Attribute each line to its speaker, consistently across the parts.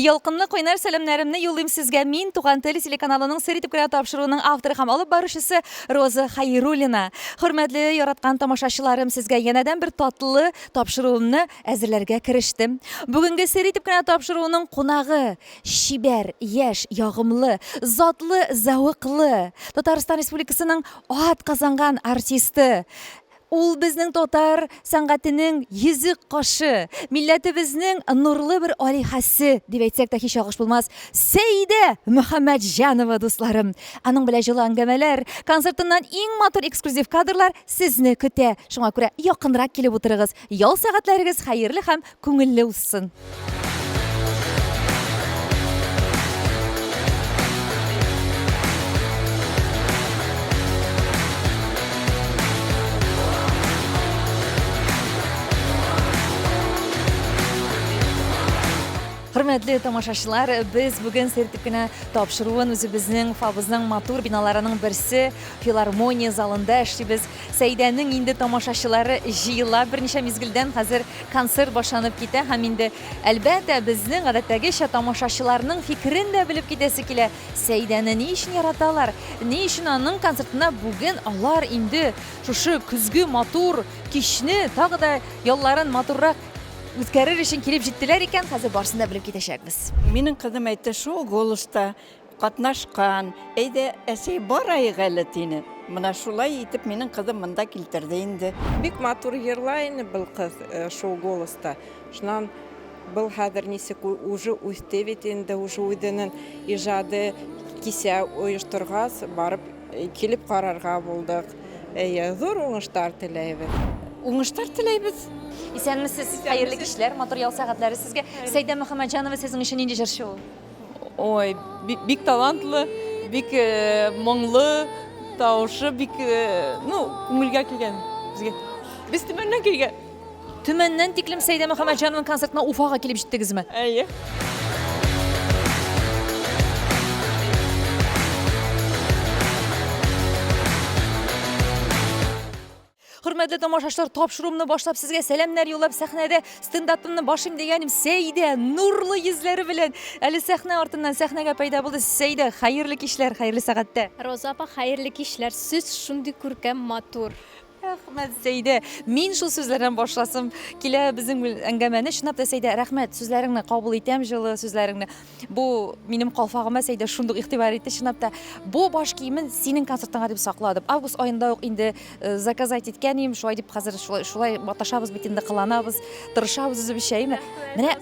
Speaker 1: Ялкынлы кайнар сәламнәремне юллыйм сезгә. Мин Туган тел телеканалының Сер итеп кенә тапшыруының авторы һәм алып баручысы Роза Хәйруллина. Хөрмәтле яраткан тамашачыларым, сезгә янәдән бер татлы тапшыруымны әзерләргә керештем. Бүгенге Сер итеп кенә тапшыруының кунагы, чибәр, яшь, ягымлы, затлы, зәвыклы, Татарстан Республикасының атказанган артисты, Ул безнең татар сәнгатенең йөзек кашы, милләтебезнең нурлы бер алиһәсе, дип әйтсәк тә һич ялгыш булмас, Сәидә Мөхәммәтҗанова, дусларым! Аның белән җылы әңгәмәләр, концертыннан иң матур эксклюзив кадрлар сезне көтә. Шуңа күрә якынрак килеп утырыгыз, ял сәгатьләрегез хәерле һәм күңелле узсын! Хөрмәтле тамашачылар, без бүген сер итеп кенә тапшыруын үзебезнең Уфабызның матур биналарының берсе филармония залында эшлибез. Сәйдәнең инде тамашачылары җыела берничә мизгелдән хәзер концерт башланып китә һәм инде, әлбәттә, безнең гадәттәгечә тамашачыларның фикерен дә белеп китәсе килә. Сәйдәне ни өчен яраталар? Ни өчен аның концертына бүген алар инде шушы көзге матур кичне тагы да ялларын матуррак үткәрер өчен килеп җиттеләр икән, хәзер барысын да белеп китәчәкбез.
Speaker 2: Минем кызым әйтте, шул Голос та Катнашкан. Әйдә, әсәй, бараек әле, тине. Менә шулай итеп минем кызым монда килтерде инде.
Speaker 3: Бик матур йырлай ине был кыз шул Голоста. Шуннан был хәзер ничек уже үсте бит инде, уже үзенең иҗады кичә оештыргач, барып килеп карарга булдык. Әйе, зур уңышлар теләйбез.
Speaker 2: Уңышлар теләйбез.
Speaker 1: Исәнмесез, хәерле кичләр, матур ял сәгатьләре сезгә. Сәйдә Мөхәммәтҗанова сезнең өчен нинди җырчы ул?
Speaker 4: Ой, бик, бик талантлы, бик э, моңлы, тавышы бик, э, ну, күңелгә килгән безгә. Без Төмәннән килгән.
Speaker 1: Төмәннән тиклем Сәйдә Мөхәммәтҗанованың концертына Уфага килеп җиттегезме?
Speaker 4: Әйе.
Speaker 1: Хөрмәтле тамашачылар, тапшыруымны башлап сезгә сәламнәр юллап сәхнәдә стендапымны башлыйм дигәнем Сәйдә нурлы йөзләре белән әле сәхнә артыннан сәхнәгә пәйда булды. Сәйдә, хәерле кичләр, хәерле сәгатьтә.
Speaker 5: Роза апа, хәерле кичләр. Сүз шундый күркәм, матур.
Speaker 1: Рәхмәт, Сәйдә. Мин шул сүзләрдән башласым килә безнең әңгәмәне. Чынлап та, Сәйдә, рәхмәт. Сүзләреңне кабул итәм, җылы сүзләреңне. Бу минем калфагыма Сәйдә шундук игътибар итте, чынлап та. Бу баш киемен синең концертыңа дип сакладым. Август аенда ук инде э, заказать иткән идем, шулай дип хәзер шулай, шулай маташабыз бит инде, кыланабыз, тырышабыз үзебезчә, әйеме?
Speaker 5: Менә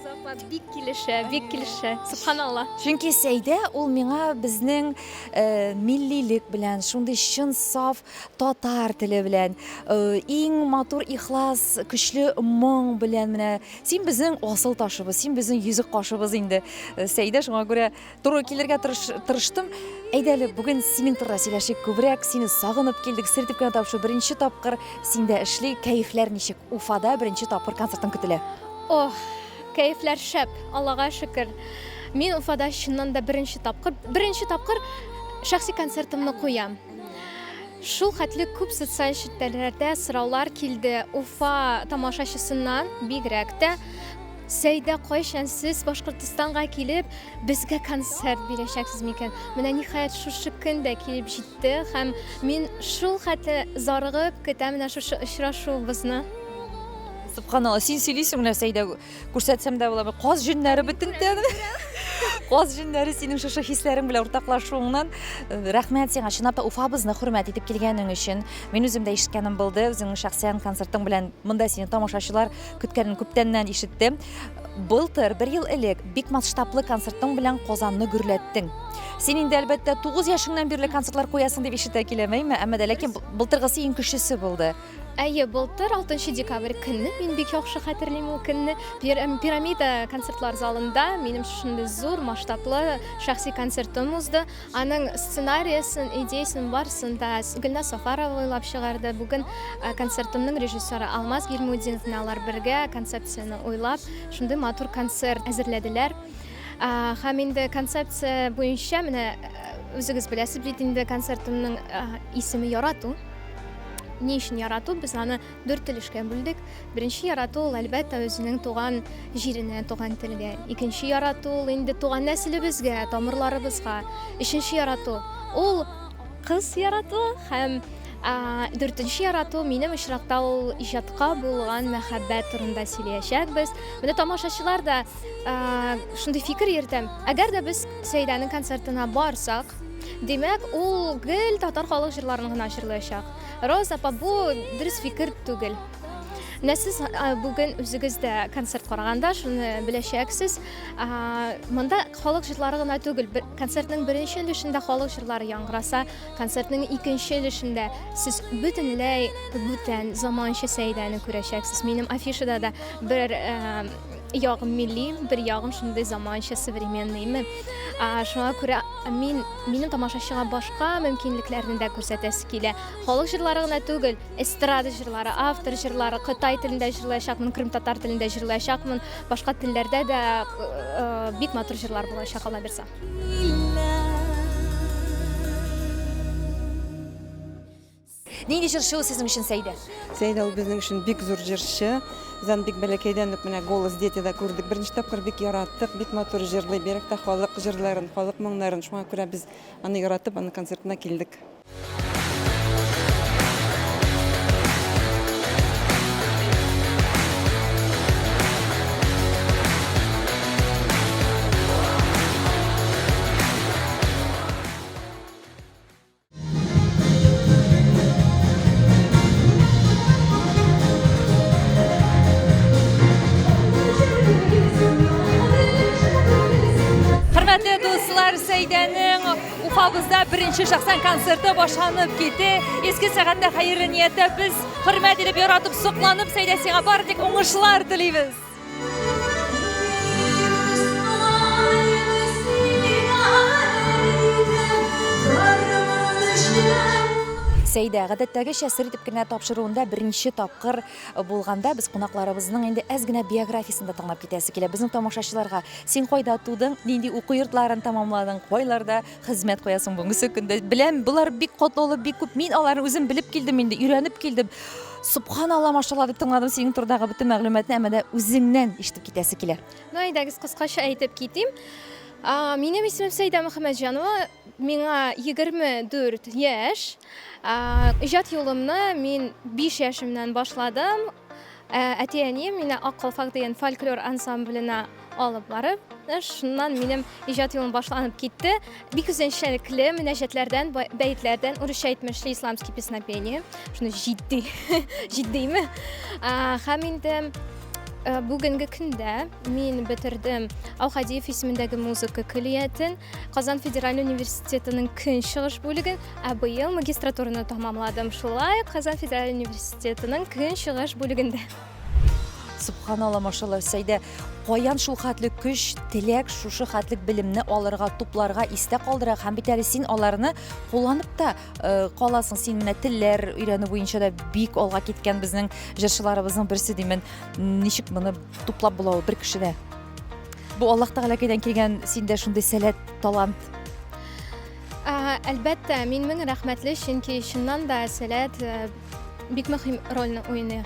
Speaker 5: бик килешә, бик килешә. Субханалла.
Speaker 1: Чөнки Сәйдә ул миңа безнең э, миллилек белән, шундый чын саф татар теле белән, э, иң матур ихлас, көчле моң белән менә Син безнең асыл ташыбыз, син безнең йөзек кашыбыз инде, э, Сәйдә, шуңа күрә туры килергә тырыш, тырыштым. Әйдә әле, бүген синең турыда сөйләшик күбрәк, сине сагынып килдек, сер итеп кенә тапшыру беренче тапкыр синдә эшли, кәефләр ничек? Уфада беренче тапкыр концертың көтелә.
Speaker 5: Ох, кәефләр шәп, Аллага шөкер. Мин Уфада чыннан да беренче тапкыр, беренче тапкыр шәхси концертымны куям. Шул хәтле күп социаль челтәрләрдә сораулар килде Уфа тамашачысыннан, бигрәк тә, Сәйдә, кайчан сез Башкортостанга килеп, безгә концерт бирәчәксез микән? Менә ниһаять шушы көн дә килеп җитте һәм мин шул хәтле зарыгып көтәм менә шушы очрашуыбызны.
Speaker 1: Сөбханалла, син сөйлисең менә Сәйдә, Күрсәтсәм дә була. Каз җеннәре бөтен тәне. Каз җеннәре синең шушы хисләрең белән уртаклашуыңнан э, рәхмәт сиңа. Чынлап та Уфабызны хөрмәт итеп килгәнең өчен. Мин үзем дә ишеткәнем булды. Үзеңнең шәхсән концертың белән монда сине тамашачылар көткәнен күптәннән ишеттем. Былтыр, бер ел элек, бик масштаблы концертың белән Казанны гөрләттең. Син инде, әлбәттә, 9 яшеңнән бирле концертлар куясың дип ишетә киләм, әйме? Әмма дә ләкин былтыргысы иң көчлесе булды.
Speaker 5: Әйе, былтыр 6 декабрь көнне, мин бик яхшы хәтерлим ул көнне, Пирамида концертлар залында минем шушындый зур масштаблы шәхси концертым узды. Аның сценариясен, идеясен барысын да Гөлназ Сафарова уйлап чыгарды. Бүген э, концертымның режиссеры Алмаз Гильмутдинов менә алар бергә концепцияне уйлап, шундый матур концерт әзерләделәр. Һәм инде концепция буенча менә э, үзегез беләсез бит инде концертымның э, исеме Ярату. Ни өчен ярату? Без аны дүрт өлешкә бүлдек. Беренче ярату ул, әлбәттә, үзенең туган җиренә, туган телгә. Икенче ярату ул инде туган нәселебезгә, тамырларыбызга. Өченче ярату ул кыз ярату һәм дүртенче ярату минем очракта ул иҗатка булган мәхәббәт турында сөйләячәкбез. Менә тамашачылар да шундый фикер йөртәм. Әгәр дә без Сәйдәнең концертына барсак, димәк, ул гел татар халык җырларын гына җырлаячак. Роза апа, бу дөрес фикер түгел. Менә сез бүген үзегез дә концерт караганда шуны беләчәксез. Монда халык җырлары гына түгел. Концертның беренче өлешендә халык җырлары яңгыраса, концертның икенче өлешендә сез бөтенләй бүтән заманча Сәйдәне күрәчәксез. Минем афишада да бер ягым милли, бер ягым шундый заманча современныймы. Шуңа күрә мин минем тамашачыга башка мөмкинлекләрне дә күрсәтәсе килә. Халык җырлары гына түгел, эстрада җырлары, автор җырлары, кытай телендә җырлаячакмын, крымтатар телендә җырлаячакмын, башка телләрдә дә бик матур җырлар булачак, Алла бирса.
Speaker 1: Нинди җырчы ул сезнең өчен Сәйдә?
Speaker 3: Сәйдә ул безнең өчен бик зур җырчы. Без аны бик бәләкәйдән үк менә Голос дети да күрдек. Беренче тапкыр бик яраттык, бик матур җырлый, бигрәк тә халык җырларын, халык моңнарын. Шуңа күрә без аны яратып, аның концертына килдек.
Speaker 1: Хөрмәтле дуслар, Сәйдәнең Уфабызда беренче шәхсән концерты башланып китте. Иске сәгатьтә хәерле нияттә без хөрмәт итеп, яратып, сокланып, Сәйдә сиңа бары тик уңышлар телибез. Сәйдә, гадәттәгечә сер итеп кенә тапшыруында беренче тапкыр булганда без кунакларыбызның инде әз генә биографиясен дә тыңлап китәсе килә. Безнең тамашачыларга син кайда тудың, нинди уку йортларын тәмамладың, кайларда хезмәт куясың бүгенге көндә? Беләм, болар бик катлаулы, бик күп. Мин аларны үзем белеп килдем инде, өйрәнеп килдем. Субханалла, машалла дип тыңладым синең турыдагы бөтен мәгълүматны, әмма дә үзеңнән ишетеп китәсе килә.
Speaker 5: Ну, әйдәгез, кыскача әйтеп китим. Минем исемем Сәйдә Мөхәммәтҗанова, миңа 24 яшь. Иҗат юлымны мин 5 яшемнән башладым. Әти-әнием мине Ак калфак дигән фольклор ансамбленә алып барып, шуннан минем иҗат юлым башланып китте. Бик үзенчәлекле мөнәҗәтләрдән, бәетләрдән, урысча әйтмешли исламский песнопение. Шуны җитди, җитдиме? Һәм инде э, бүгенге көндә мин бетердем Аухадиев исемендәге музыка көллиятен, Казан федераль университетының көнчыгыш бүлеген, ә быел магистратураны тәмамладым. Шулай ук Казан федераль университетының көнчыгыш бүлегендә.
Speaker 1: Субханалла, машалла, Сәйдә, каян шул хәтле көч, теләк, шушы хәтле белемне алырга, тупларга, истә калдырырга һәм бит әле син аларны кулланып та э, каласың. Син менә телләр өйрәнү буенча да бик алга киткән безнең җырчыларыбызның берсе димен. Ничек моны туплап була ул бер кешедә? Бу Аллаһ Тәгаләкәдән килгән синдә шундый сәләт, талант.
Speaker 5: Әлбәттә, мин мең рәхмәтле, чөнки чыннан да сәләт э, бик мөһим рольне уйный.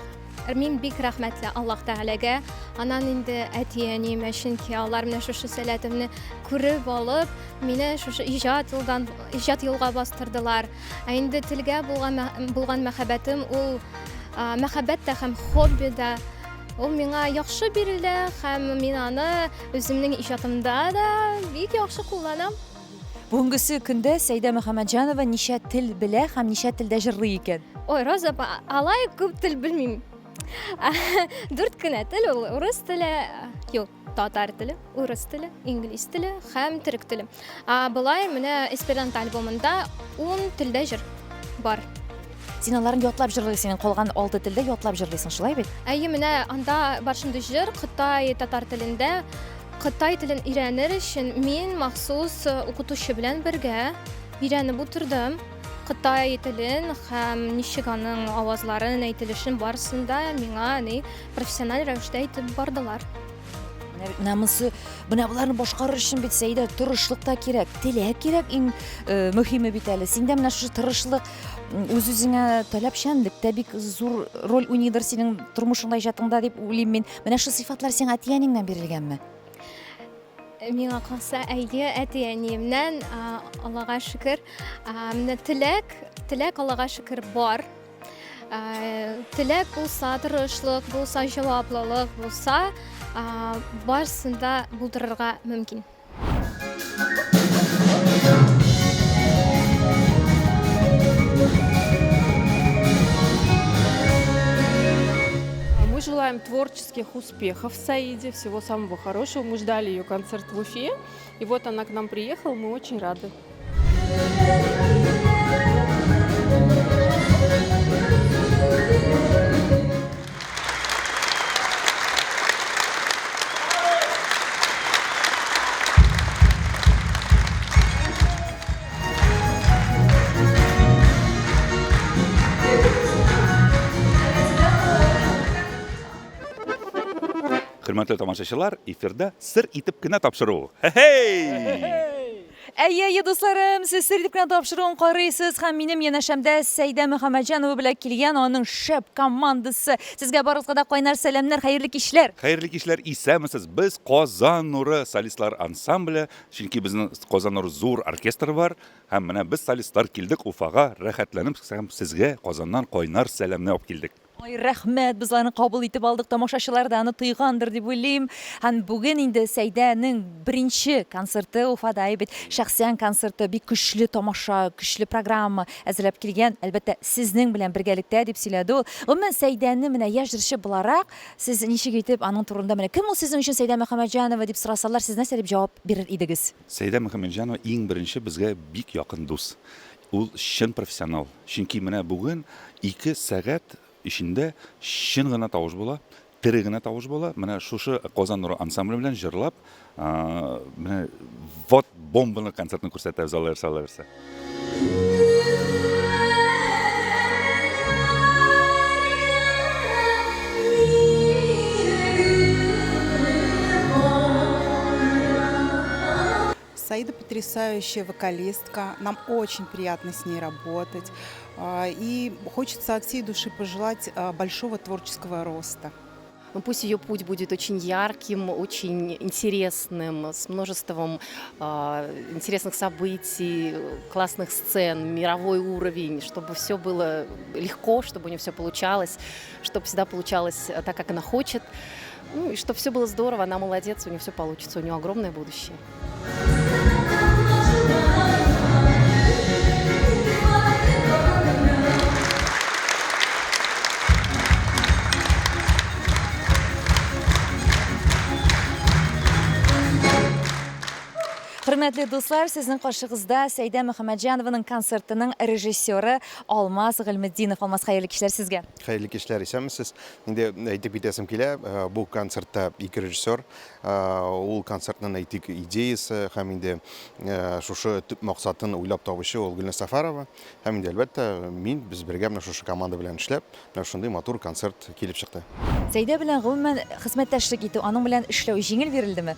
Speaker 5: Мин бик рәхмәтле Аллаһ Тәгаләгә, аннан инде әти-әниемә, чөнки алар менә шушы сәләтемне күреп алып, мине шушы иҗат юлдан иҗат юлга бастырдылар. Ә инде телгә булган булган мәхәббәтем ул мәхәббәт тә һәм хобби да. Ул миңа яхшы бирелде һәм мин аны үземнең иҗатымда да бик яхшы кулланам.
Speaker 1: Бүгенгесе көндә Сәйдә Мөхәммәтҗанова ничә тел белә һәм ничә телдә җырлый икән?
Speaker 5: Ой, Роза апа, алай күп тел белмим. Дүрт кенә тел ул урыс теле, юк, татар теле, урыс теле, инглиз теле һәм төрек теле. А болай менә эсперанто альбомында 10 телдә җыр бар.
Speaker 1: Син аларын ятлап җырлыйсың, калган алты телдә ятлап җырлыйсың, шулай бит?
Speaker 5: Әйе, менә анда бар шундый җыр Кытай татар телендә. Кытай телен өйрәнер өчен мин махсус укытучы белән бергә өйрәнеп утырдым. Кытай телен һәм ничек аның авазларын, әйтелешен барысын да миңа ни профессиональ рәвештә әйтеп бардылар.
Speaker 1: Менә монысы, менә боларны башкарыр өчен бит Сәйдә тырышлык та кирәк, теләк кирәк иң э, мөһиме бит әле. Синдә менә шушы тырышлык, Үз-үзеңә таләпчәнлек тә бик зур роль уйныйдыр синең тормышыңда, иҗатыңда дип уйлыйм мин. Менә шул сыйфатлар сиңа әти-әниңнән бирелгәнме?
Speaker 5: Миңа калса, әйе, әти-әниемнән, Аллага шөкер. Менә теләк, теләк Аллага шөкер бар. Теләк булса, тырышлык булса, җаваплылык булса, барысын да булдырырга мөмкин.
Speaker 4: Мы желаем творческих успехов Саиде, всего самого хорошего. Мы ждали ее концерт в Уфе, и вот она к нам приехала, мы очень рады.
Speaker 6: Хөрмәтле тамашачылар, эфирда сер итеп кенә тапшыру. Хе-хей!
Speaker 1: Әйе, әйе, дусларым, сез сер итеп кенә тапшыруын карыйсыз һәм минем янәшәмдә Сәйдә Мөхәммәтҗанова белән килгән аның шәп командасы. Сезгә барыгызга да кайнар сәламнәр, хәерле кичләр.
Speaker 6: Хәерле кичләр, исәнмесез. Без Казан нуры солистлар ансамбле, чөнки безнең Казан нуры зур оркестры бар. Һәм менә без солистлар килдек Уфага, рәхәтләнеп һәм сезгә Казаннан кайнар сәламне алып килдек.
Speaker 1: Ай, рәхмәт, без аны кабул итеп алдык, тамашачылар да аны тойгандыр дип уйлыйм. Һәм бүген инде Сәйдәнең беренче концерты Уфада бит, шәхсән концерты, бик көчле тамаша, көчле программа әзерләп килгән, әлбәттә, сезнең белән бергәлектә, дип сөйләде ул. Гомумән, Сәйдәне менә яшь җырчы буларак, сез ничек итеп аның турында менә кем ул сезнең өчен Сәйдә Мөхәммәтҗанова дип сорасалар, сез нәрсә дип җавап бирер идегез?
Speaker 6: Сәйдә Мөхәммәтҗанова иң беренче безгә бик якын дус. Ул чын профессионал. Чөнки менә бүген ике сәгать эчендә чын гына тавыш була, тере генә тавыш була. Менә шушы Казан нуры ансамбле белән җырлап, менә вот бомбаны концертны күрсәтәбез, Алла бирсә, Алла бирсә.
Speaker 7: Саида потрясающая вокалистка, нам очень приятно с ней работать. И хочется от всей души пожелать большого творческого роста.
Speaker 8: Ну, пусть ее путь будет очень ярким, очень интересным, с множеством интересных событий, классных сцен, мировой уровень, чтобы все было легко, чтобы у нее все получалось, чтобы всегда получалось так, как она хочет. Ну и чтобы все было здорово, она молодец, у нее все получится, у нее огромное будущее.
Speaker 1: Хөрмәтле дуслар, сезнең каршыгызда Сәйдә Мөхәммәтҗанованың концертының режиссеры Алмаз Гыйльметдинов. Алмаз, хәерле кичләр сезгә.
Speaker 9: Хәерле кичләр, исәнмесез. Инде әйтеп китәсем килә, бу концертта ике режиссер, Ул концертның, әйтик, идеясе һәм инде шушы төп максатын уйлап табучы ул Гөлназ Сәфәрова. Һәм инде, әлбәттә, мин, без бергә менә шушы команда белән эшләп, менә шундый матур концерт килеп чыкты.
Speaker 1: Сәйдә белән гомумән хезмәттәшлек итү, аның белән эшләү җиңел бирелдеме?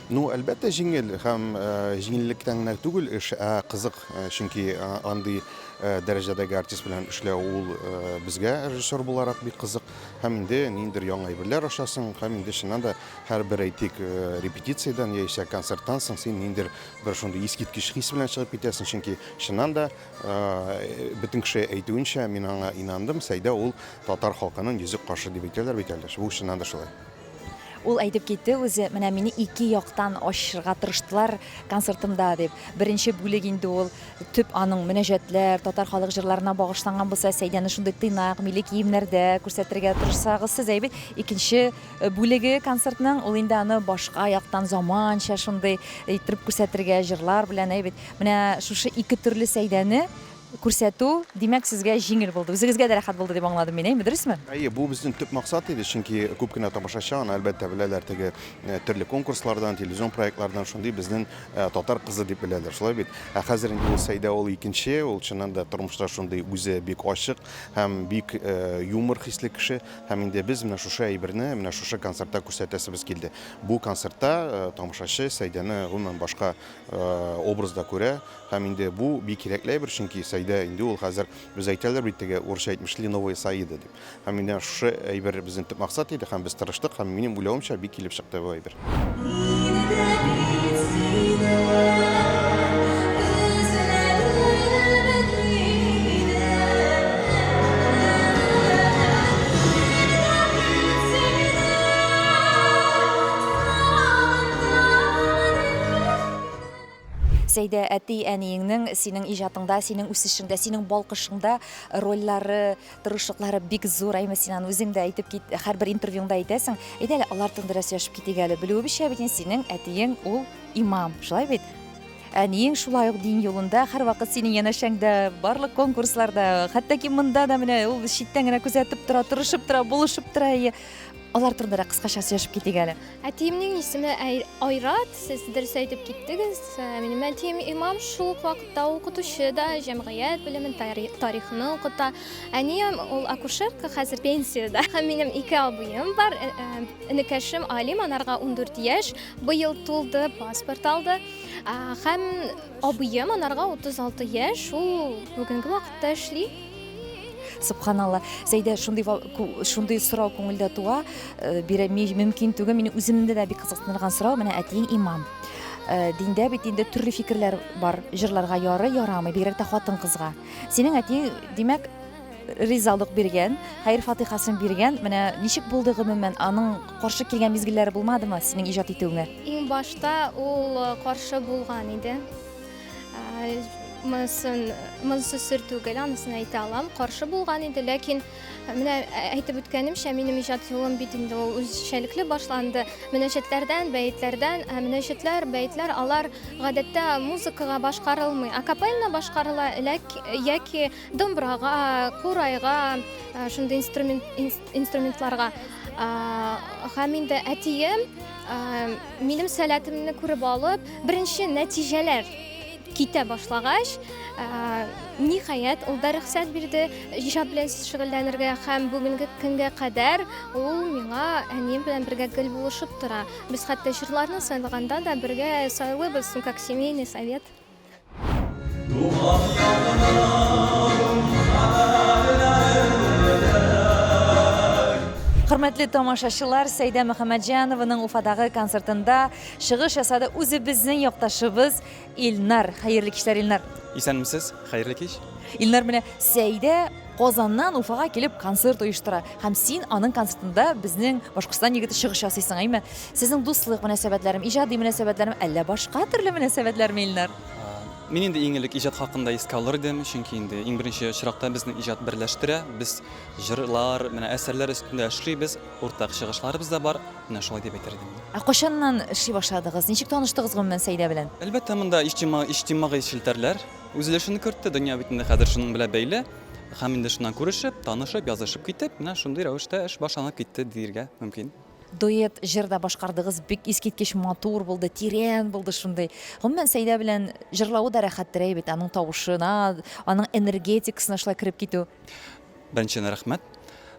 Speaker 9: Ну, әлбәттә, җиңел һәм җиңеллектән генә түгел эш, ә кызык, чөнки андый дәрәҗәдәге артист белән эшләү ул безгә режиссер буларак бик кызык. Һәм инде ниндидер яңа әйберләр ачасың, һәм инде чыннан да һәрбер, әйтик, репетициядән яисә концерттан соң син ниндидер бер шундый искиткеч хис белән чыгып китәсең, чөнки чыннан да бөтен кеше әйтүенчә, мин аңа инандым, Сәйдә ул татар халкының йөзек кашы дип әйтәләр бит әле, бу чыннан да шулай.
Speaker 1: Ул әйтеп китте үзе, менә мине ике яктан ачырга тырыштылар концертымда дип. Беренче бүлек инде ул төп аның мөнәҗәтләр, татар халык җырларына багышланган булса, Сәйдәне шундый тыйнак, милли киемнәрдә күрсәтергә тырышсагыз сез, әйе бит. Икенче э, бүлеге концертның ул инде аны башка яктан заманча шундый иттереп күрсәтергә җырлар белән, әйе бит. Менә шушы ике төрле Сәйдәне күрсәтү, димәк, сезгә җиңел булды. Үзегезгә дә рәхәт булды дип аңладым мин, әйме, дөресме?
Speaker 9: Әйе, бу безнең төп максат иде, чөнки күп кенә тамашачы аны, әлбәттә, беләләр теге э, төрле конкурслардан, телевизион проектлардан шундый безнең э, татар кызы дип беләләр, шулай бит. Ә хәзер инде ул Сәйдә ул икенче, ул чыннан да тормышта шундый үзе бик ачык һәм бик э, юмор хисле кеше. Һәм инде без менә шушы әйберне, менә шушы концертта күрсәтәсебез килде. Бу концертта тамашачы Сәйдәне гомумән башка образда күрә. Һәм инде бу бик кирәкле әйбер, чөнки Сәйдә Сәйдә инде ул хәзер, без әйтәләр бит теге урысча әйтмешли, новая Саида дип. Һәм инде шушы әйбер безнең төп максат иде һәм без тырыштык һәм минем уйлавымча бик килеп чыкты бу әйбер.
Speaker 1: Сәйдә, әти-әниеңнең синең иҗатыңда, синең үсешеңдә, синең балкышыңда рольләре, тырышлыклары бик зур. Әйме, син аны үзең дә әйтеп кит, һәрбер интервьюңда әйтәсең. Әйдә әле, алар турында да сөйләшеп китик әле. Белүебезчә бит инде синең әтиең ул имам, шулай бит? Әниең шулай ук дин юлында, һәрвакыт синең янәшәңдә, барлык конкурсларда, хәтта ки монда да менә ул читтән генә күзәтеп тора, тырышып тора, булышып тора. Әйе. Алар турында да кыскача сөйләшеп китик әле.
Speaker 5: Әтиемнең исеме Айрат, сез дөрес әйтеп киттегез. Минем әтием имам, шул ук вакытта укытучы да, җәмгыять белемен, тарихны укыта. Әнием ул акушерка, хәзер пенсиядә. Һәм минем ике абыем бар. Энекәшем Алим, анарга 14 яшь, быел тулды, паспорт алды. Һәм абыем, анарга 36 яшь, ул бүгенге вакытта эшли.
Speaker 1: Субханалла. Зәйдә, шундый шундый сорау күңелдә туа, э, бирә мөмкин түгел. Мине үземне дә бик кызыксындырган сорау, менә әтиең имам. Э, диндә бит инде төрле фикерләр бар. Җырларга ярый, ярамый, бигрәк тә хатын-кызга. Синең әтиең, димәк, ризалык биргән, хәер фатихасын биргән. Менә ничек булды гомумән? Аның каршы килгән мизгелләре булмадымы синең иҗат итүеңә?
Speaker 5: Иң башта ул э, каршы булган иде. Монысын, монысы сер түгел, анысын әйтә алам. Каршы булган иде, ләкин менә әйтеп үткәнемчә, минем иҗат юлым бит инде ул үзенчәлекле башланды. Мөнәҗәтләрдән, бәетләрдән, ә мөнәҗәтләр, бәетләр алар гадәттә музыкага башкарылмый. Акапельно башкарыла, яки домбрага, курайга, шундый инструмент, инструментларга. Һәм инде әтием минем сәләтемне күреп алып, беренче нәтиҗәләр китә башлагач, ниһаять, ул да рөхсәт бирде иҗат белән шөгыльләнергә һәм бүгенге көнгә кадәр ул миңа әнием белән бергә гел булышып тора. Без хәтта җырларны сайлаганда да бергә сайлыйбыз, ну как семейный совет.
Speaker 10: Туган ягының хәбәрләрен.
Speaker 1: Хөрмәтле тамашачылар, Сәйдә Мөхәммәтҗанованың Уфадагы концертында чыгыш ясады үзебезнең якташыбыз Илнар. Хәерле кичләр, Илнар.
Speaker 11: Исәнмесез, хәерле кич.
Speaker 1: Илнар, менә Сәйдә Казаннан Уфага килеп концерт оештыра һәм син аның концертында безнең Башкортстан егете чыгыш ясыйсың, әйме? Сезнең дуслык мөнәсәбәтләрем, иҗади мөнәсәбәтләрем, әллә башка төрле мөнәсәбәтләрме, Илнар?
Speaker 11: Мин инде иң элек иҗат хакында искә алыр идем, чөнки инде иң беренче очракта безне иҗат берләштерә. Без җырлар, менә әсәрләр өстендә эшлибез, уртак чыгышларыбыз да бар. Менә шулай дип әйтер идем.
Speaker 1: Ә кайчаннан эшли башладыгыз? Ничек таныштыгыз гомумән Сәйдә белән?
Speaker 11: Әлбәттә, монда иҗтимагый челтәрләр үз өлешен кертте. Дөнья бит инде хәзер шуның белән бәйле. Һәм инде шуннан күрешеп, танышып, язышып китеп, менә шундый рәвештә эш башланып китте диергә мөмкин.
Speaker 1: Дуэт җыр да башкардыгыз, бик искиткеч матур булды, тирән булды шундый. Гомумән, Сәйдә белән җырлавы да рәхәттер, әй бит, аның тавышына, аның энергетикасына шулай кереп китү.
Speaker 11: Беренчедән, рәхмәт.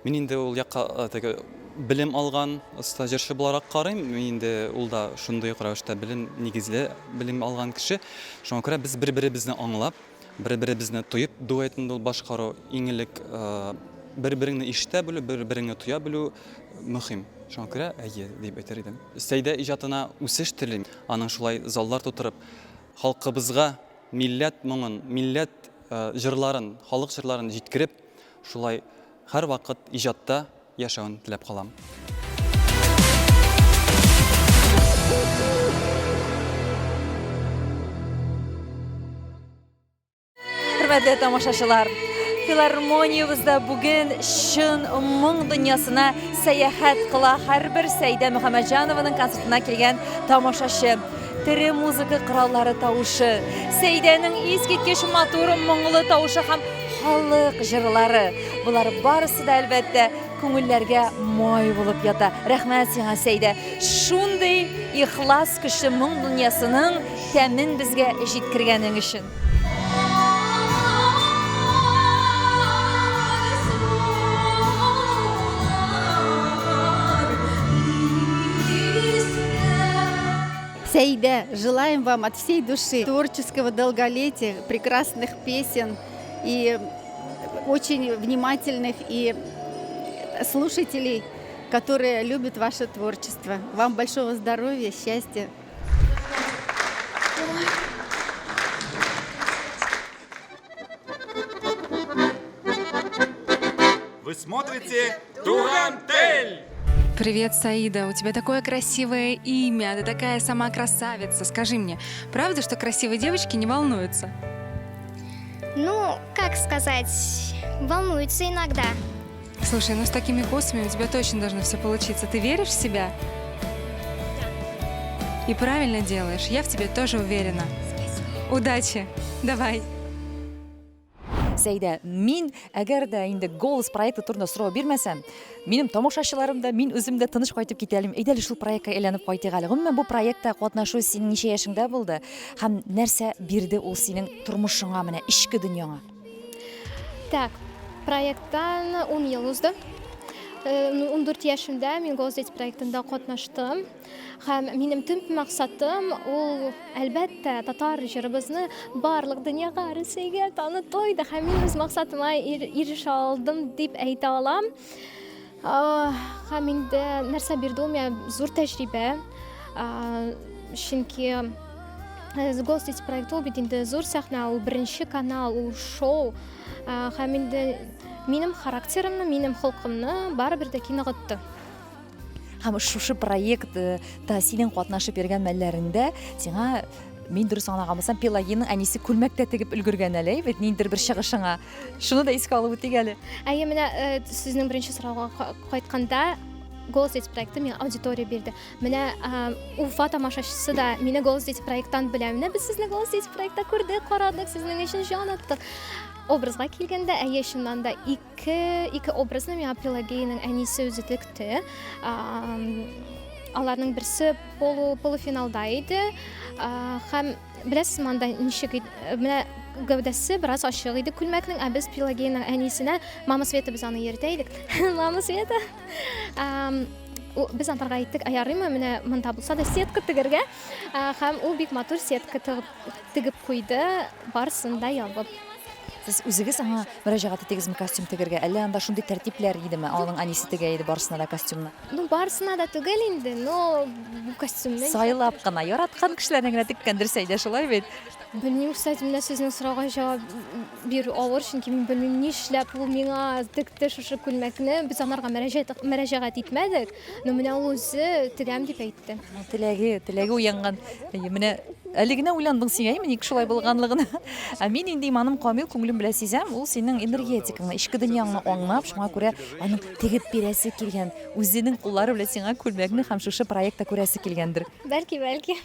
Speaker 11: Мин инде ул якка теге белем алган оста җырчы буларак карыйм. Мин инде ул да шундый ук рәвештә белем, нигезле белем алган кеше. Шуңа күрә без бер-беребезне аңлап, Бер-беребезне тоеп дуэтны ул башкару, иң элек бер-береңне ишетә белү, бер-береңне тоя белү мөһим. Шуңа күрә әйе дип әйтер идем. Сәйдә иҗатына үсеш телим. Аның шулай заллар тутырып, халкыбызга милләт моңын, милләт җырларын, халык җырларын җиткереп, шулай һәрвакыт иҗатта яшәвен теләп калам.
Speaker 1: Хөрмәтле тамашачылар, филармониябездә бүген чын моң дөньясына сәяхәт кыла һәрбер Сәйдә Мөхәммәтҗанованың концертына килгән тамашачы. Тере музыка кораллары тавышы, Сәйдәнең искиткеч матур моңлы тавышы һәм халык җырлары. Болар барысы да, әлбәттә, күңелләргә май булып ята. Рәхмәт сиңа, Сәйдә. Шундый ихлас көчле моң дөньясының тәмен безгә җиткергәнең өчен.
Speaker 2: Сәйдә, желаем вам от всей души творческого долголетия, прекрасных песен.
Speaker 12: и очень внимательных и слушателей, которые любят ваше творчество. Вам большого здоровья, счастья.
Speaker 13: Вы смотрите Турантель!
Speaker 14: Привет, Саида. У тебя такое красивое имя, ты такая сама красавица. Скажи мне, правда, что красивые девочки не волнуются?
Speaker 15: Ну, как сказать, волнуются иногда.
Speaker 14: Слушай, ну с такими косами у тебя точно должно все получиться. Ты веришь в себя? Да. И правильно делаешь. Я в тебе тоже уверена. Спасибо. Удачи. Давай.
Speaker 1: Сәйдә, мин әгәр дә инде Голос проекты турында сорау бирмәсәм, минем тамашачыларым да, мин үзем дә тыныч кайтып китә алмыйм. Әйдә әле шул проектка әйләнеп кайтыйк әле. Гомумән, бу проектта катнашу синең ничә яшеңдә булды һәм нәрсә бирде ул синең тормышыңа, менә эчке дөньяңа?
Speaker 5: Так, проекттан 10 ел узды. 14 э, яшемдә мин Голос дети проектында катнаштым. Һәм минем төп максатым ул, әлбәттә, татар җырыбызны барлык дөньяга, Рәсәйгә таныту иде. Һәм мин үз максатыма ирешә алдым дип әйтә алам. Һәм инде нәрсә бирде ул миңа зур тәҗрибә. Чөнки э, Голос дети проекты ул бит инде зур сәхнә, ул беренче канал, ул шоу. Һәм инде минем характерымны, минем холкымны барыбер дә ныгытты.
Speaker 1: Һәм шушы проектта э, синең катнашып йөргән мәлләрендә сиңа мин дөрес аңлаган булсам, Пелагеяның әнисе күлмәк тә тегеп өлгергән әле, әйбәт, ниндидер бер чыгышыңа. Шуны да искә алып үтик әле.
Speaker 5: Әйе, менә э, сезнең беренче сорауга кайтканда, Голос дети проекты миңа аудитория бирде. Менә э, Уфа тамашачысы да мине Голос дети проекттан белә. Менә без сезне Голос дети проектта күрдек, карадык, сезнең өчен җан аттык. Образга килгәндә, әйе, чыннан да Ике, ике образны миңа Пелагеяның әнисе үзе текте. Аларның берсе полу, полуфиналда иде. Һәм беләсезме анда ничек менә гәүдәсе бераз ачык иде күлмәкнең, ә без Пелагеяның әнисенә Мама Света без аны йөртә идек. Мама Света. Без антарга әйттек, ә ярыймы менә монда булса да сетка тегергә. Һәм ул бик матур сетка тегеп куйды, барысын да ябып.
Speaker 1: Сез үзегез аңа мөрәҗәгать иттегезме костюм тегергә? Әллә анда шундый тәртипләр идеме? Аның әнисе тегә иде барысына да костюмны.
Speaker 5: Ну, барысына да түгел инде, но бу костюмны
Speaker 1: Сайлап кына, яраткан кешеләренә генә теккәндер Сәйдә, шулай бит?
Speaker 5: Белмим, кстати, менә сезнең сорауга җавап бирү авыр, чөнки мин белмим, нишләп ул миңа текте шушы күлмәкне. Без анарга мөрәҗәгать мөрәҗәгать итмәдек, но менә ул үзе тегәм дип әйтте.
Speaker 1: Теләге, теләге уянган. Әйе, менә әле генә уйландың син, әйеме, ник шулай булганлыгына. Ә мин инде иманым камил, күңелем белән сизәм, ул синең энергетикаңны, эчке дөньяңны аңлап, шуңа күрә аның тегеп бирәсе килгән, үзенең куллары белән сиңа күлмәкне һәм шушы проектта күрәсе килгәндер.
Speaker 5: Бәлки, бәлки.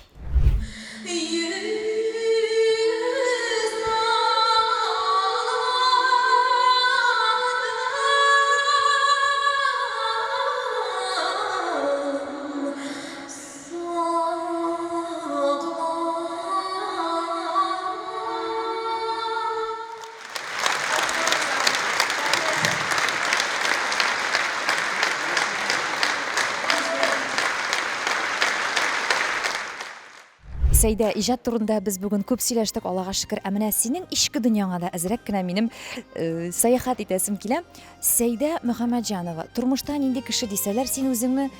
Speaker 1: Сәйдә, иҗат турында без бүген күп сөйләштек, Аллага шөкер. Ә менә синең эчке дөньяңа да әзрәк кенә минем э, сәяхәт итәсем килә. Сәйдә Мөхәммәтҗанова, тормышта нинди кеше дисәләр, син үзеңне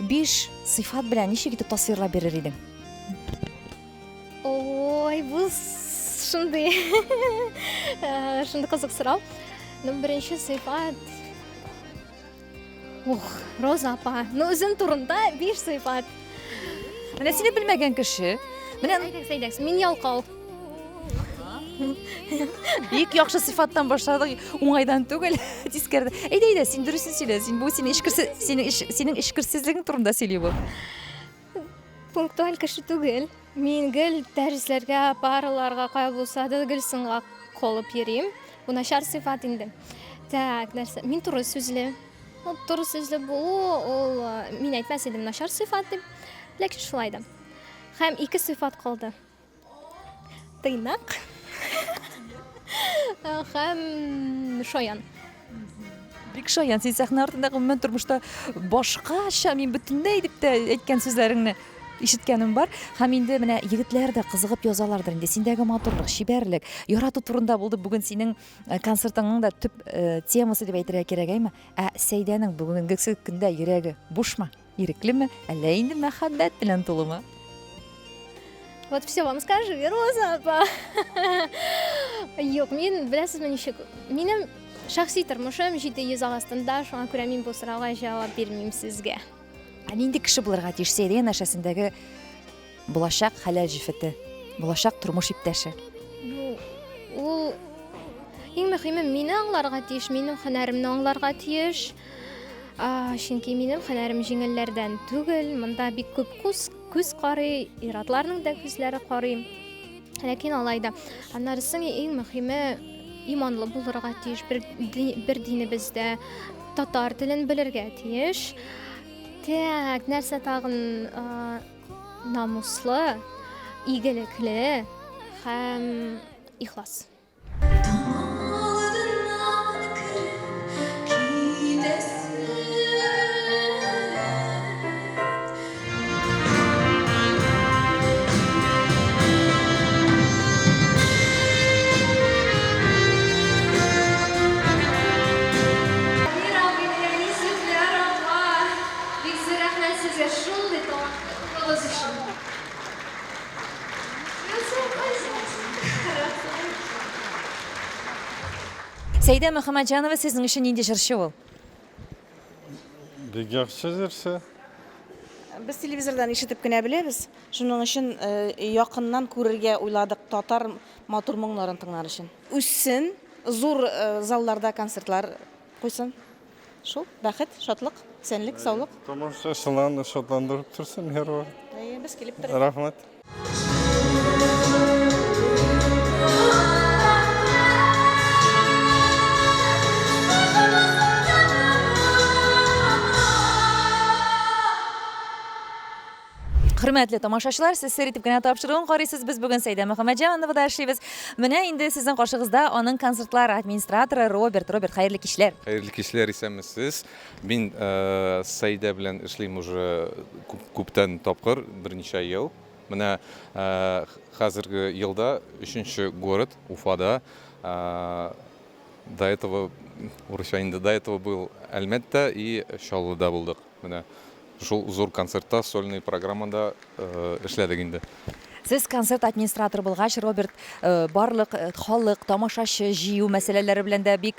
Speaker 1: Биш сыйфат белән ничек итеп тасвирлап бирер идең?
Speaker 5: Ой, бу шундый э, шундый кызык сорау. Ну, беренче сыйфат Ух, Роза апа, ну үзем турында биш сыйфат.
Speaker 1: Менә сине белмәгән кеше.
Speaker 5: Менә әйдәгез, әйдәгез, мин ялкау.
Speaker 1: Бик яхшы сыйфаттан башладык, уңайдан түгел, тискәре. Әйдә, әйдә, син дөресен сөйлә. Син бу синең эчкерсез, синең эч, синең эчкерсезлегең турында сөйли бу.
Speaker 5: Пунктуаль кеше түгел. Мин гел дәресләргә, параларга, кая булса да гел соңга калып йөрим. Бу начар сыйфат инде. Так, нәрсә? Мин туры сүзле. Ну, туры сүзле булу, ул э, мин әйтмәс идем начар сыйфат дип. Ләкин шулай да. Һәм ике сыйфат калды. Тыйнак һәм шаян.
Speaker 1: Бик шаян. Син сәхнә артында гомумән тормышта башкача, мин бөтенләй дип тә әйткән сүзләреңне. ишеткәнем бар. Һәм инде менә егетләр дә кызыгып язалардыр инде. Синдәге матурлык, чибәрлек, ярату турында булды бүген синең э, концертыңның да төп э, темасы дип әйтергә кирәк, әйме? Ә Сәйдәнең бүгенгесе көндә йөрәге бушмы, иреклеме, әллә инде мәхәббәт белән тулымы?
Speaker 5: Вот все вам скажу, Роза апа. Юк, мин беләсезме ничек? Минем шәхси тормышым 700 астында, шуңа күрә мин бу сорауга җавап бирмим сезгә.
Speaker 1: Ә нинди кеше булырга тиеш Сәйдә янәшәсендәге булачак хәләл җефете, булачак тормыш иптәше?
Speaker 5: Ну, ул иң мөһиме мине аңларга тиеш, минем һөнәремне аңларга тиеш. Чөнки минем һөнәрем җиңелләрдән түгел, монда бик күп күз, күз карый, ир-атларның да күзләре карый. Ләкин алай да. Аннары соң иң мөһиме иманлы булырга тиеш, бер, бер динебездә татар телен белергә тиеш. Так, нәрсә тагын намуслы, игелекле һәм ихлас.
Speaker 1: Сәйдә Мөхәммәтҗанова сезнең өчен нинди җырчы ул?
Speaker 16: Бик яхшы җырчы.
Speaker 17: Без телевизордан ишетеп кенә беләбез. Шуның өчен якыннан күрергә уйладык, татар матур моңнарын тыңлар өчен. Үссен, зур залларда концертлар куйсын. Шул, бәхет, шатлык, исәнлек, саулык.
Speaker 16: Тамашачыларны шатландырып торсын һәрвакыт.
Speaker 17: Әйе, без килеп торыйк.
Speaker 16: Рәхмәт.
Speaker 1: Хөрмәтле тамашачылар, сез сер итеп кенә тапшыруын карыйсыз. Без бүген Сәйдә Мөхәммәтҗановада эшлибез. Менә инде сезнең каршыгызда аның концертлар администраторы Роберт. Роберт, хәерле кичләр.
Speaker 18: Хәерле кичләр, исәнмесез. Мин э, Сәйдә белән эшлим уже күптән тапкыр, берничә ел. Менә э, хәзерге елда өченче город Уфада. Э, до этого, урысча инде, до этого был Әлмәттә и Чаллыда булдык. Менә шул зур концертта, сольный программада эшләдек инде.
Speaker 1: Сез концерт администраторы булгач, Роберт, барлык халык, тамашачы җыю мәсьәләләре белән дә бик,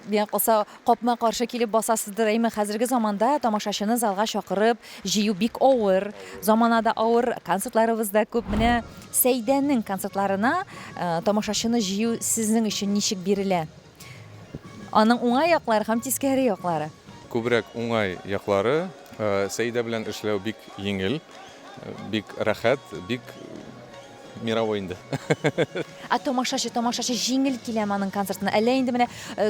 Speaker 1: миңа калса, капма-каршы килеп басасыздыр, әйме? Хәзерге заманда тамашачыны залга чакырып җыю бик авыр. Замана да авыр, концертларыбыз да күп. Менә Сәйдәнең концертларына тамашачыны җыю сезнең өчен ничек бирелә? Аның уңай яклары һәм тискәре яклары.
Speaker 18: Күбрәк уңай яклары. Сәидә белән эшләү бик җиңел, бик рәхәт, бик мировой инде.
Speaker 1: Ә тамашачы, тамашачы җиңел киләме аның концертына? Әллә инде менә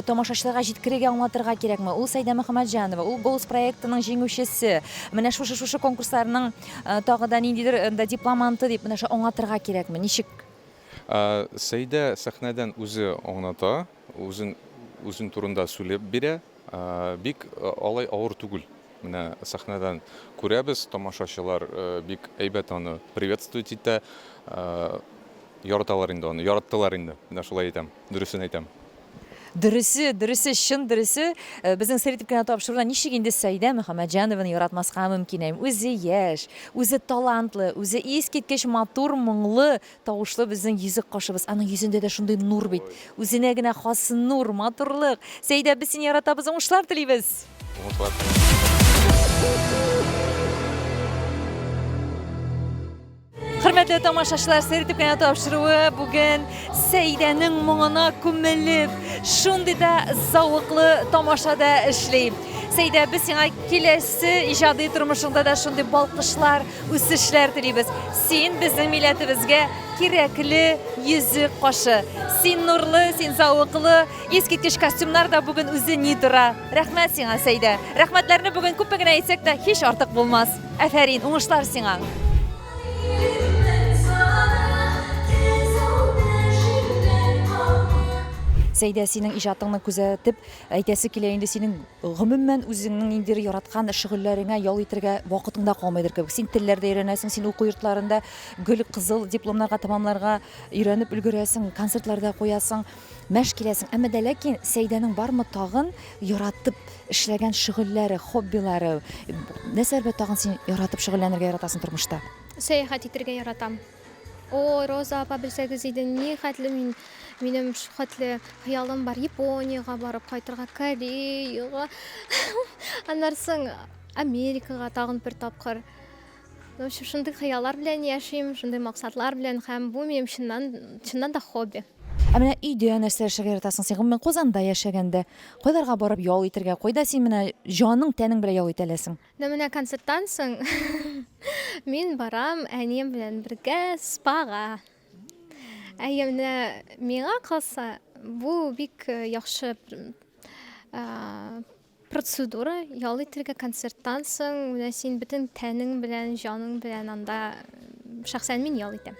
Speaker 1: тамашачыларга җиткерергә, аңлатырга кирәкме? Ул Сәйдә Мөхәммәтҗанова, ул Голос проектының җиңүчесе. Менә шушы-шушы конкурсларның тагы да ниндидер дипломанты дип менә шул аңлатырга кирәкме? Ничек?
Speaker 18: Сәйдә сәхнәдән үзе аңлата, үзен үзен турында сүлеп бирә. Бик алай авыр түгел. Менә сәхнәдән күрәбез, тамашачылар бик әйбәт аны приветствовать итә. Яраталар инде аны, яраттылар инде. Менә шулай әйтәм, дөресен әйтәм.
Speaker 1: Дөресе, дөресе, чын дөресе, э, безнең сер итеп кенә тапшыруда ничек инде Сәйдә Мөхәммәтҗанованы яратмаска мөмкин әй. Үзе яшь, үзе талантлы, үзе искиткеч матур, моңлы тавышлы безнең йөзек кашыбыз. Аның йөзендә дә шундый нур бит. Үзенә генә хас нур, матурлык. Сәйдә, без сине яратабыз, уңышлар телибез.
Speaker 18: Уңышлар.
Speaker 1: Хөрмәтле тамашачылар, сер итеп кенә тапшыруы бүген Сәйдәнең моңына күмелеп, шундый да зәвыклы тамашада эшли. Сәйдә, без сиңа киләсе иҗади тормышыңда да шундый балкышлар, үсешләр телибез. Син безнең милләтебезгә кирәкле йөзек кашы. Син нурлы, син зәвыклы, искиткеч костюмнар да бүген үзе ни тора. Рәхмәт сиңа, Сәйдә. Рәхмәтләрне бүген күпме генә әйтсәк тә, һич артык булмас. Афәрин, уңышлар сиңа! Сәйдә, синең иҗатыңны күзәтеп, әйтәсе килә инде, синең гомумән үзеңнең ниндидер яраткан шөгыльләреңә ял итәргә вакытың да калмыйдыр кебек. Син телләр дә өйрәнәсең, син уку йортларында гел кызыл дипломнарга тәмамларга өйрәнеп өлгерәсең, концертлар да куясың, мәш киләсең. Әмма дә ләкин Сәйдәнең бармы тагын яратып эшләгән шөгыльләре, хоббилары? Нәрсәләр белән тагын син яратып шөгыльләнергә яратасың тормышта?
Speaker 5: Сәяхәт итәргә яратам. Ой, Роза апа, белсәгез иде, ни хәтле мин, минем шу хәтле хыялым бар Япониягә барып кайтырга, Кореяга, аннан соң Америкага тагын бер тапкыр. В общем, шундый хыяллар белән яшим, шундый максатлар белән, һәм бу минем чыннан, чыннан да хобби.
Speaker 1: Ә менә өйдә нәрсә эшләргә яратасың син? Гомумән, Казанда яшәгәндә, кайларга барып ял итәргә, кайда син менә җаның, тәнең белән ял итә аласың?
Speaker 5: Ну менә концерттан соң мин барам әнием белән бергә спага. Әйе, менә миңа калса, бу бик э, яхшы э, процедура, ял итәргә концерттан соң, менә син бөтен тәнең белән, җаның белән анда шәхсән мин ял итәм.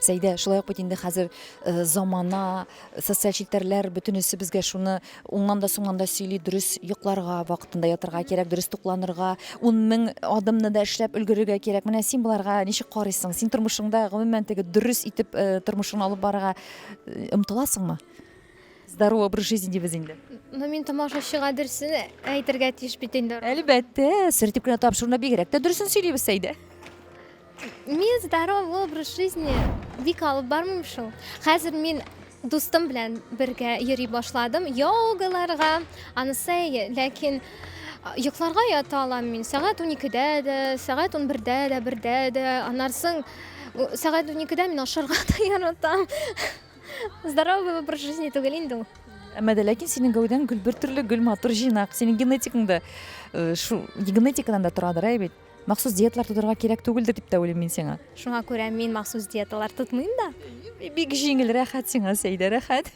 Speaker 1: Сәйдә, шулай ук бит инде хәзер э, замана, социаль челтәрләр бөтенесе безгә шуны уңнан да соңнан да сөйли, дөрес йокларга, вакытында ятырга кирәк, дөрес тукланырга, 10 мең адымны да эшләп өлгерергә кирәк. Менә син боларга ничек карыйсың? Син тормышыңда гомумән теге дөрес итеп э, тормышыңны алып барырга э, омтыласыңмы? Здоровый образ жизни дибез инде.
Speaker 5: Ну, мин тамашачыга дөресен әйтергә тиеш бит инде.
Speaker 1: Әлбәттә, сер итеп кенә тапшыруны бигрәк тә дөресен сөйлибез, Сәйдә.
Speaker 5: Мин здоровый образ жизни бик алып бармыйм шул. Хәзер мин дустым белән бергә йөри башладым йогаларга. Анысы әйе, ләкин йокларга ята алам мин. Сәгать 12-дә дә, сәгать 11-дә дә, 1-дә дә. Аннан соң сәгать 12-дә мин ашарга да яратам. Здоровый образ жизни түгел инде ул.
Speaker 1: Әмма дә ләкин синең гәүдәң гел бер төрле, гел матур, җыйнак. Синең генетикаң да э, шу генетикадан да торадыр, әй бит. Махсус диеталар тотарга кирәк түгелдер дип тә уйлыйм мин сиңа.
Speaker 5: Шуңа күрә мин махсус диеталар тотмыйм да.
Speaker 1: Бик җиңел, рәхәт сиңа, Сәйдә, рәхәт.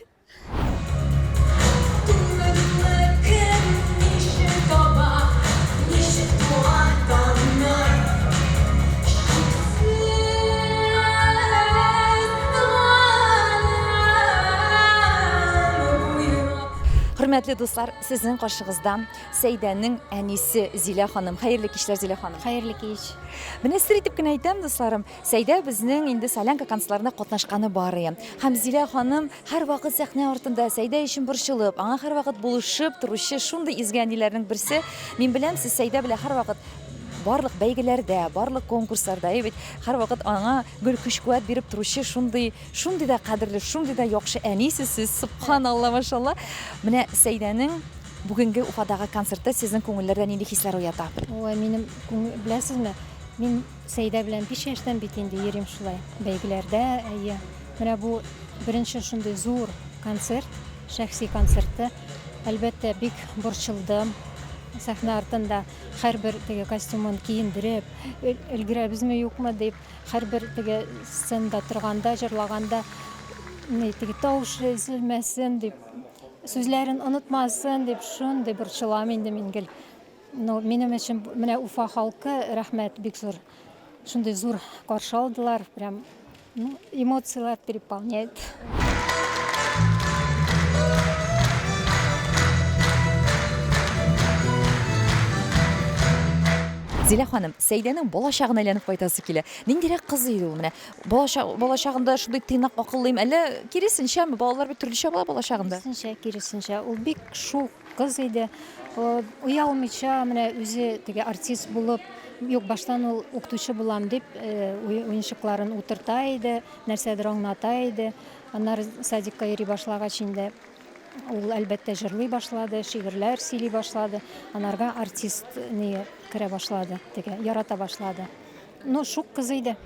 Speaker 1: Хөрмәтле дуслар, сезнең каршыгызда Сәйдәнең әнисе Зилә ханым. Хәерле кичләр, Зилә ханым.
Speaker 19: Хәерле кич.
Speaker 1: Менә сер итеп кенә әйтәм, дусларым, Сәйдә безнең инде Солянка концертларында катнашканы бар иде. Һәм Зилә ханым һәрвакыт сәхнә артында Сәйдә өчен борчылып, аңа һәрвакыт булышып торучы шундый изге әниләрнең берсе. Мин беләм, сез Сәйдә белән һәрвакыт барлык бәйгеләрдә, барлык конкурсларда, әйе бит, һәрвакыт аңа гел көч-куәт биреп торучы шундый, шундый да кадерле, шундый да яхшы әнисез сез, сөбханалла, машалла. Менә Сәйдәнең Бүгенге Уфадагы концерты сезнең күңелләрдә нинди хисләр уята?
Speaker 19: Ой, минем күңел, беләсезме, мин Сәйдә белән 5 яшьтән бит инде йөрим шулай бәйгеләрдә, әйе. Менә бу беренче шундый зур концерт, шәхси концерты. Әлбәттә, бик борчылдым. Сәхнә артында һәрбер теге костюмын киендереп, өлгерәбезме, юкмы дип, һәрбер теге сценада торганда, җырлаганда, ни, теге тавышы өзелмәсен дип, Сүзләрен онытмасын дип шундый борчылам инде мин гел. Ну, минем өчен менә Уфа халкы рәхмәт бик зур. Шундый зур каршы алдылар, прям ну, эмоцияләр переполняет.
Speaker 1: Зилә ханым, Сәйдәнең балачагына әйләнеп кайтасы килә. Ниндирәк кыз иде ул менә? Балачагында шундый тыйнак, акыллыйм, әллә киресенчәме? Балалар бит төрлечә була балачагында.
Speaker 19: Киресенчә, киресенчә. Ул бик шук кыз иде. Оялмыйча, менә үзе теге артист булып, юк, баштан ул укытучы булам дип, уенчыкларын утырта иде, нәрсәдер аңлата иде. Аннары садикка йөри башлагач инде ул, әлбәттә, җырлый башлады, шигырьләр сөйли башлады. Анарга артист ни керә башлады, теге ярата башлады. Ну, шук кыз иде.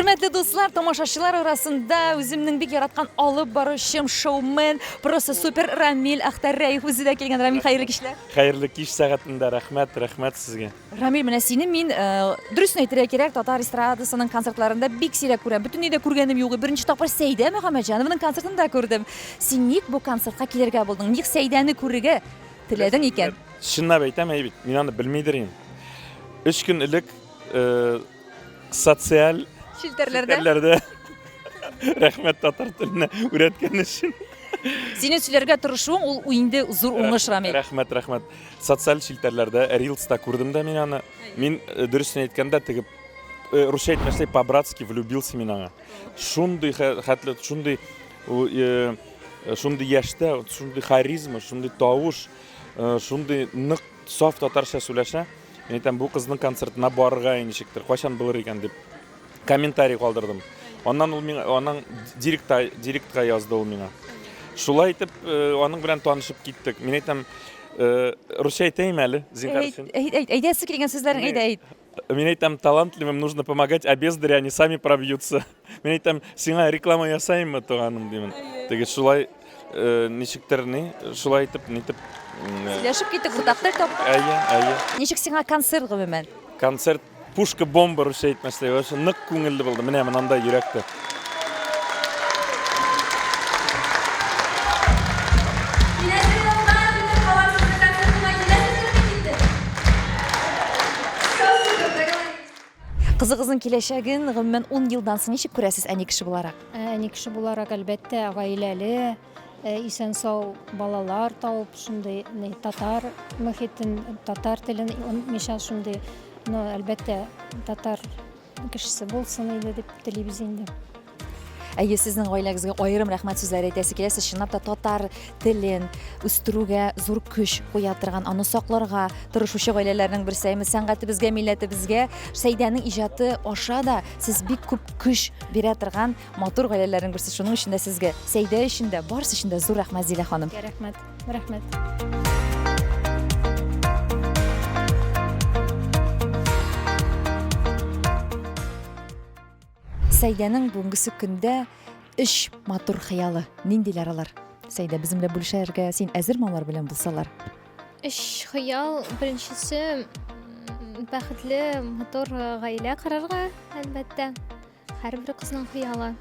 Speaker 1: Хөрмәтле дуслар, тамашачылар арасында үземнең бик яраткан алып баручым, шоумен, просто супер Рамил Ахтарәев үзе дә килгән. Рамил, хәерле кичләр.
Speaker 16: Хәерле кич сәгатендә, рәхмәт, рәхмәт сезгә.
Speaker 1: Рамил, менә сине мин, э, дөресен әйтергә кирәк, татар эстрадасының концертларында бик сирәк күрәм. Бөтенләй дә күргәнем юк. Беренче тапкыр Сәйдә Мөхәммәтҗанованың концертында күрдем. Син ник бу концертка килергә булдың? Ник Сәйдәне күрергә? теләдең икән.
Speaker 16: Чынлап әйтәм, әй бит, мин аны белмидер идем. Өч көн элек э, социаль
Speaker 1: челтәрләрдә
Speaker 16: челтәрләрдә рәхмәт татар теленә өйрәткән өчен.
Speaker 1: Синең сөйләргә тырышуың ул инде зур уңыш, Рамил.
Speaker 16: Рәхмәт, рәхмәт. Социаль челтәрләрдә, Reels'та күрдем дә мин аны. Мин э, дөресен әйткәндә теге э, русча әйтмәсләй по-братски влюбился мин аңа. Шундый хәтле, шундый э, шундый яшьтә, шундый харизма, шундый тавыш, шундый нык саф татарча сөйләшә. Мин әйтәм, бу кызның концертына барырга ничектер, кайчан булыр икән дип комментарий калдырдым. Аннан ул миңа, аның директта, директка язды ул миңа. Шулай итеп, э, аның белән танышып киттек. Мин әйтәм, э, русча әйтәйем әле, зинһар өчен.
Speaker 1: Әйт, әйт, әйтәсе килгән сүзләрең әйдә әйт.
Speaker 16: Мин әйтәм, талантливым нужно помогать, а бездари они сами пробьются. Мин әйтәм, сиңа реклама ясаймы, туганым, димен. Теге шулай э, ничектер ни, шулай итеп, нитеп.
Speaker 1: Э, Сөйләшеп киттек, уртак тел таптык.
Speaker 16: Әйе, әйе.
Speaker 1: Ничек сиңа концерт гомумән?
Speaker 16: Концерт пушка бомба русча әйтмәсләй, вообще нык күңелле булды. Менә монанда йөрәктә.
Speaker 1: Кызыгызның киләчәген гомумән 10 елдан соң ничек күрәсез әни кеше буларак?
Speaker 19: Ә, әни кеше буларак, әлбәттә, гаиләле, э, исән-сау балалар табып, шундый ни, татар мөхитен, татар телен онытмыйча шундый, ну, әлбәттә, татар кешесе булсын иде дип телибез инде.
Speaker 1: Әйе, сезнең гаиләгезгә аерым рәхмәт сүзләре әйтәсе килә. Сез чынлап та татар телен үстерүгә зур көч куя торган, аны сакларга тырышучы гаиләләрнең берсе. Әйме, сәнгатебезгә, милләтебезгә Сәйдәнең иҗаты аша да сез бик күп көч бирә торган матур гаиләләрнең берсе. Шуның өчен дә сезгә, Сәйдә өчен дә, барысы өчен дә зур рәхмәт, Зилә ханым.
Speaker 19: Рәхмәт. Рәхмәт.
Speaker 1: Сәйдәнең бүгенгесе көндә өч матур хыялы. Ниндиләр алар? Сәйдә, безнең белән бүлешәргә син әзерме алар белән булсалар?
Speaker 5: Өч хыял. Беренчесе бәхетле, матур гаилә корырга, әлбәттә. Һәрбер кызның хыялы.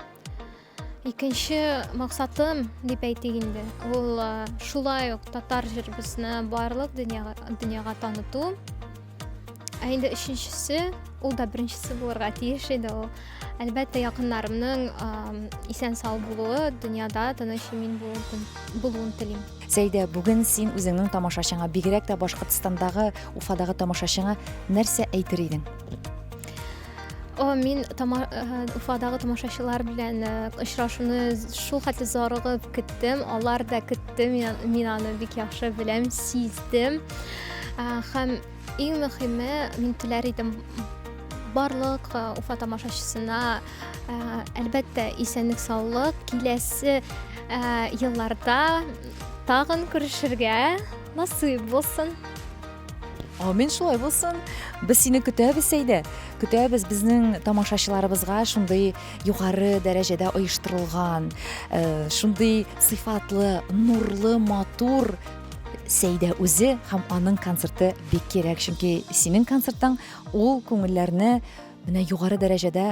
Speaker 5: Икенче максатым дип әйтик инде, ул шулай ук татар җырыбызны барлык дөньяга, дөньяга таныту. Ә инде өченчесе, ул да беренчесе булырга тиеш иде ул. Әлбәттә, якыннарымның исән-сау булуы, дөньяда тыныч имин булуын телим.
Speaker 1: Сәйдә, бүген син үзеңнең тамашачыңа, бигрәк тә Башкортстандагы, Уфадагы тамашачыңа нәрсә әйтер идең?
Speaker 5: О, мин тама, э, Уфадагы тамашачылар белән э, очрашуны шул хәтле зарыгып көттем. Алар да көтте, мин, мин аны бик яхшы беләм, сиздем. Э, һәм иң мөһиме, мин теләр идем барлык Уфа тамашачысына, әлбәттә, исәнлек, саулык, киләсе елларда тагын күрешергә насыйп булсын.
Speaker 1: Амин, шулай булсын. Без сине көтәбез, Сәйдә. Көтәбез безнең тамашачыларыбызга шундый югары дәрәҗәдә оештырылган, э, шундый сыйфатлы, нурлы, матур Сәйдә үзе һәм аның концерты бик кирәк, чөнки синең концертың ул күңелләрне менә югары дәрәҗәдә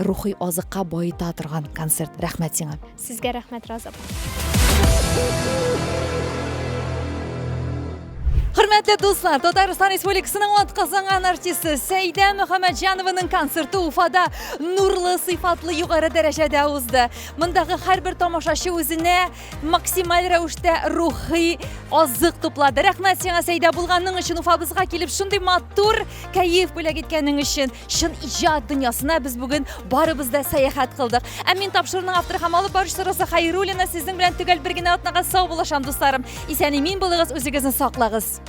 Speaker 1: рухи азыкка баета торган концерт. Рәхмәт сиңа.
Speaker 5: Сезгә рәхмәт, Роза апа.
Speaker 1: Хөрмәтле дуслар, Татарстан Республикасының атказанган артисты Сәйдә Мөхәммәтҗанованың концерты Уфада нурлы, сыйфатлы югары дәрәҗәдә узды. Мондагы һәрбер тамашачы үзенә максималь рәвештә рухи азык туплады. Рәхмәт сиңа, Сәйдә, булганың өчен, Уфабызга килеп шундый матур кәеф бүләк иткәнең өчен. Чын иҗат дөньясына без бүген барыбыз да сәяхәт кылдык. Ә мин тапшыруның авторы һәм алып баручысы Роза Хайруллина сезнең белән төгәл бер генә атнага сау булышам, дусларым. Исән-имин булыгыз, үзегезне саклагыз.